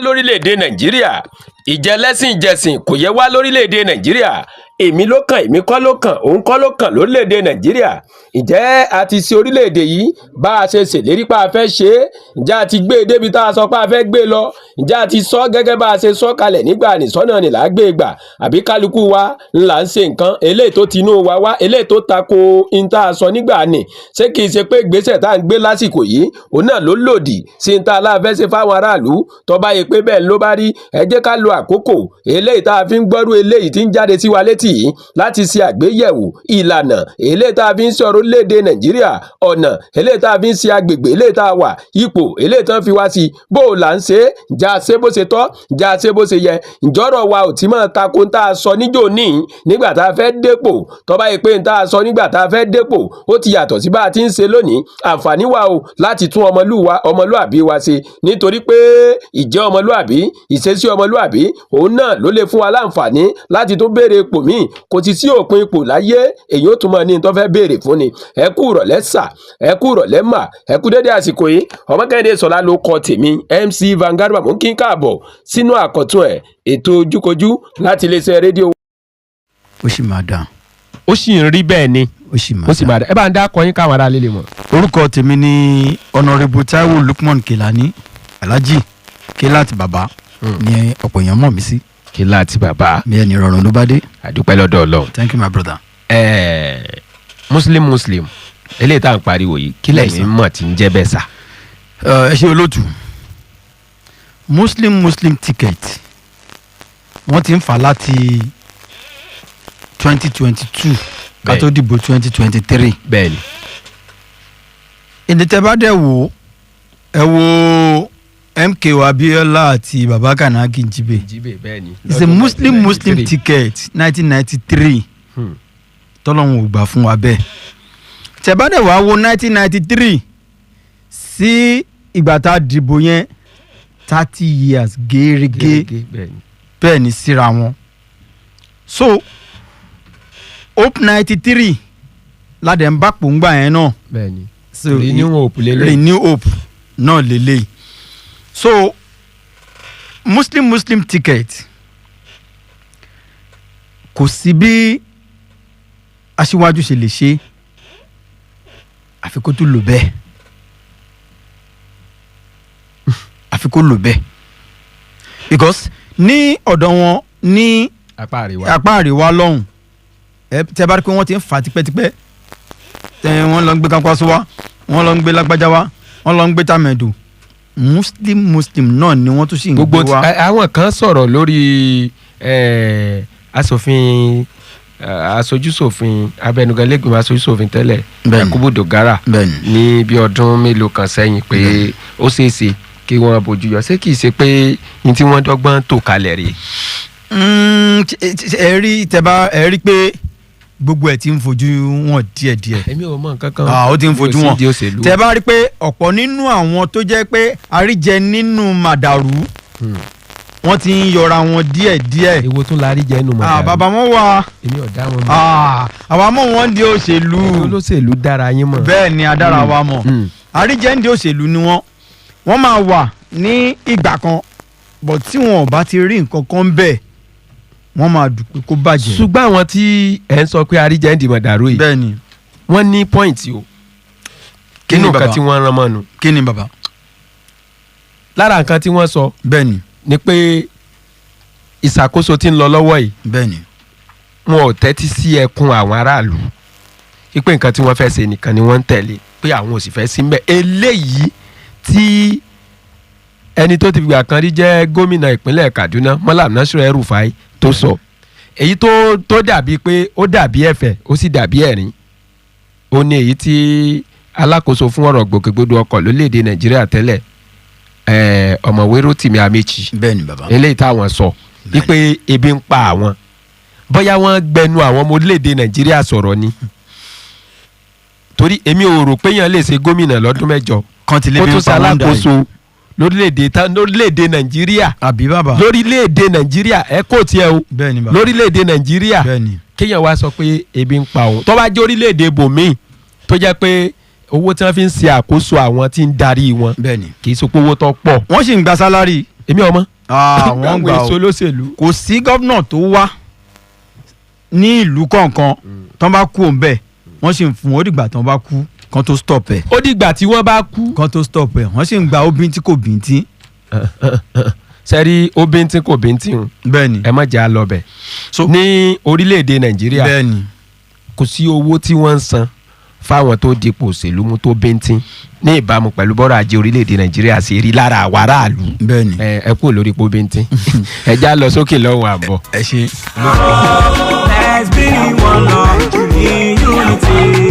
Lórílẹ̀‐èdè Nàìjíríà, ìjẹlẹ́sìn-jẹ̀sìn kò yẹ wá lórílẹ̀‐èdè Nàìjíríà. Èmi ló kàn, èmi kọ́ ló kàn, òun kọ́ ló kàn lórílẹ̀‐èdè Nàìjíríà. Ǹjẹ́ a ti ṣe orílẹ̀‐èdè yìí bá a ṣe ṣèlérí pé a fẹ́ ṣe é? Ǹjẹ́ a ti gbé e débi tá a sọ pé a fẹ́ gbé e lọ? Ǹjẹ́ a ti sọ gẹ́gẹ́ bá a ṣe sọ kalẹ̀ nígbà nìsọ́nà ni là á gbé e gbà, àbí kálukú wa ńlá ń ṣe nǹkan eléyìí tó tinú wa wá, eléyìí tó tako n tá a sọ nígbà ní? Ṣé kìí ṣe pé ìgbésẹ̀ tá à ń gbé lásìkò yìí, òun náà ló lòdì sí n tá a láfẹ́ ṣe fáwọn aráàlú? Tó bá yẹ pé bẹ́ẹ̀ ló bá rí, ẹ jẹ́ ká lo àkókò eléyìí tá a fi ń gbọ́rú eléyìí tí ń jáde sí wa létí yìí láti ṣe àgbéyẹ̀wò ìlànà eléyìí tá a fi ń ṣe ọ̀rọ̀ orílẹ̀-èdè Nàìjíríà, ọ̀nà eléyìí tá a fi ń ṣe agbègbè eléyìí tá a wà, ipò eléyìí tán fi wá sí. Bó o là ń ṣe é? Ǹjẹ́ a ṣe bó ṣe tọ́? Ǹjẹ́ a ṣe bó ṣe yẹ? Ǹjọ́ ọ̀rọ̀ wa ò tí máa tako ń tá a sọ níjò níì nígbà tá a fẹ́ dépò? Tó bá yẹ pé ń tá a sọ nígbà tá a fẹ́ dépò, ó ti yàtọ̀ sí bá a ti ń ṣe lónìí, àǹfààní wà o láti tún ọmọlúàbí wa ṣe, nítorí pé ìjẹ́ ọmọlúàbí, ìṣesí ọmọlúàbí, òun náà ló lè fún wa láǹfààní láti tún béèrè ipò míì. Kò sì sí òpin ipò láyé, èyí ó tún mọ ní tó fẹ́ béèrè fún ni. Ẹ kú ìrọ̀lẹ́ sà, ẹ kú ìrọ̀lẹ́ mà, ẹ kú dédé àsìkò yìí. Ọmọ Kẹ́hìndé Sọlá ló kọ tèmi, MC Vanguard. Mò ń kí káàbọ̀ sínú àkọ́tún ẹ̀, ètò Ojúkojú láti iléeṣẹ́ rédíò. Ó sì máa dà. Ó sì ń rí bẹ́ẹ̀ ni. Ó sì máa ó sì máa dà. Ẹ bá ń dá kọyín káwọn ará lè mọ̀. Orúkọ tèmi ni Honourable Taiwo Lukman Kelani, Alhaji Kelat Baba ní ọ̀pọ̀ èèyàn mọ̀ mí sí. Kí láti bàbá. Bí ẹni rọrùn ló bá dé. Àdúpẹ́ lọ́dọ̀ Ọlọ́run. Thank you, my brother. Muslim Muslim eléyìí tá à ń pariwo yìí, kí lẹ́yìn mọ̀ tí ń jẹ́ bẹ́ẹ̀ sà? Ẹ ṣe, olóòtú. Muslim Muslim ticket, wọ́n ti ń fà láti 2022 ká tó dìbò 2023. Èdè tẹ́ bá dẹ̀ wò, ẹ wo MKO Abiola àti Baba Kanaki Njibe. Jíbè, bẹ́ẹ̀ ni. It's a Muslim Muslim ticket, 1993. Tọ́lọ́hún ò gbà fún wa bẹ́ẹ̀. Tẹ́ bá dẹ̀ wá wo 1993 sí ìgbà tá a dìbò yẹn, 30 years gẹ́rẹ́gẹ́. Bẹ́ẹ̀ ni. Bẹ́ẹ̀ ni síra wọn. So Hope 93 ládẹ̀ ń bá pòǹgbà yẹn náà. Bẹ́ẹ̀ ni. So Renew Hope lélẹ̀. Renew Hope náà lélẹ̀. So Muslim Muslim ticket, kò sí bí aṣíwájú ṣe lè ṣe àfi kó tún lò bẹ́ẹ̀, àfi kó lò bẹ́ẹ̀, because ní ọ̀dọ̀ wọn ní apá àríwá. Apá àríwá lọ́hùn, ẹ tẹ bá rí pé wọ́n ti ń fà á tipẹ́tipẹ́, tẹ wọ́n lọ ń gbé Kwankwaso wá, wọ́n lọ ń gbé lágbájá wá, wọ́n lọ ń gbé tàmẹ̀dù. Muslim Muslim náà ni wọ́n tún sì ń Gbogbo gbé wá. Àwọn kan sọ̀rọ̀ lórí asòfin, aṣojúṣòfin abẹnugan lẹ́gbẹ̀ẹ́ aṣojúṣòfin tẹ́lẹ̀, Yakubu Dogara, ní bí ọdún mélòó kan sẹ́yìn pé ó ṣeé ṣe kí wọ́n bójú yọ. Ṣé kìí ṣe pé ní tí wọ́n dọ́gbọ́n tò kalẹ̀ rèé? Ẹ rí, tẹ bá ẹ rí pé gbogbo ẹ ti ń fojú wọn díẹ̀díẹ̀. Èmi ò mọ nǹkan kan. Ah, ó ti ń Mi ò fojú sí wọn. di òṣèlú. Tẹ bá rí pé ọ̀pọ̀ nínú àwọn tó jẹ́ pé àríjẹ nínú màdàrú, wọ́n ti ń yọra wọn díẹ̀díẹ̀. Èwo tún la rí jẹ́ nínú mọ̀dàrú? Ah, bàbá wọn wà. Èmi ò dá wọn mọ̀. Ah, àwa mọ̀ wọ́n di òṣèlú. Ẹ̀yin olóṣèlú dára yín mọ̀. Bẹ́ẹ̀ ni, adára wa mọ̀. Àríjẹ ń di òṣèlú ni wọ́n. Wọ́n máa wà ní ìgbà kan bọ̀, tí wọn ò bá ti rí nǹkan kan bẹ́ẹ̀, wọ́n máa dùn pé kó bàjẹ́. Ṣùgbọ́n àwọn tí ẹ̀ ń sọ pé àríjẹ ń di mọ̀dàrú yìí, bẹ́ẹ̀ ni wọ́n ní point o. Kí ni Nínú nǹkan bàbá? tí wọ́n rán mọ́nu. Kí ni bàbá? Lára nǹkan tí wọ́n sọ bẹ́ẹ̀ ni ni pé ìṣàkóso tí ń lọ lọ́wọ́ yìí, bẹ́ẹ̀ ni wọn ò tẹ́tí sí ẹkún àwọn aráàlú, wípé nǹkan tí wọ́n fẹ́ ṣe nìkan ni wọ́n ń tẹ̀lé, pé àwọn ò sì fẹ́ sí mbẹ́. Eléyìí tí ẹni tó ti fìgbà kan rí jẹ́ gómìnà ìpínlẹ̀ Kaduna, Malam Nasiru El-Rufai, tó sọ èyí tó dàbí pé ó dàbí ẹ̀fẹ̀, ó sì dàbí ẹ̀rín, ó ní èyí tí alákòóso fún ọ̀rọ̀ gbòkègbodò ọkọ̀ lórílẹ̀‐èdè Nàìjíríà tẹ́lẹ̀, ọ̀mọ̀wé Rotimi Amechi, bẹ́ẹ̀ ni bàbá. Eléyìí táwọn sọ wípé ebi ń pa àwọn, bóyá wọ́n gbẹnu àwọn ọmọ orílẹ̀-èdè Nàìjíríà sọ̀rọ̀ ni, torí èmi ò rò pé èèyàn lè ṣe gómìnà lọ́dún 8 Kan ti lè kó bí tún ń ṣe pa wọ́n dà yìí. alákòóso lórílẹ̀-èdè Nàìjíríà. Àbí bàbá? Lórílẹ̀-èdè Nàìjíríà, ẹ kò tiẹ̀ o. Bẹ́ẹ̀ ni bàbá. Lórílẹ̀-èdè Nàìjíríà, bẹ́ẹ̀ ni kéèyàn wá sọ pé ebi ń pa òun, tó bá jẹ́ orílẹ̀-èdè bòmíì tó jẹ́ pé owó tí wọ́n fi ń ṣe àkóso àwọn tí ń darí wọn bẹ́ẹ̀ ni kì í ṣe pé owó tó pọ̀. Wọ́n sì ń gba salary. Èmi ọmọ. Ah, wọ́n ń gbà èso o. olóṣèlú. Kò sí gómìnà tó wá ní ìlú kọ̀ọ̀kan tán bá kú òun bẹ́ẹ̀, wọ́n sì ń fún wọn. Ó dìgbà tán bá kú kan tó stop ẹ̀. Ó dìgbà tí wọ́n bá kú. Kan tó stop ẹ̀, wọ́n sì ń gba ó bíntín kò bíntín. Sẹ́rí, ó bíntín kò bíntín o. Bẹ́ẹ̀ni. Ẹ má jẹ́ à lọ bẹ̀. So- Ní orílẹ̀-èdè Nàìjíríà, kò sí owó tí wọ́n ń san fáwọn tó dipò òṣèlú mú tó bíntín ní ìbámu pẹ̀lú bọ́rọ̀ ajé orílẹ̀-èdè Nàìjíríà ṣe rí lára àwọn aráàlú. Ẹ kúrò lórí ipò bíntín, ẹ já lọ sókè lọ́hùn àbọ̀. Ẹ ṣe. Let's be one love in unity.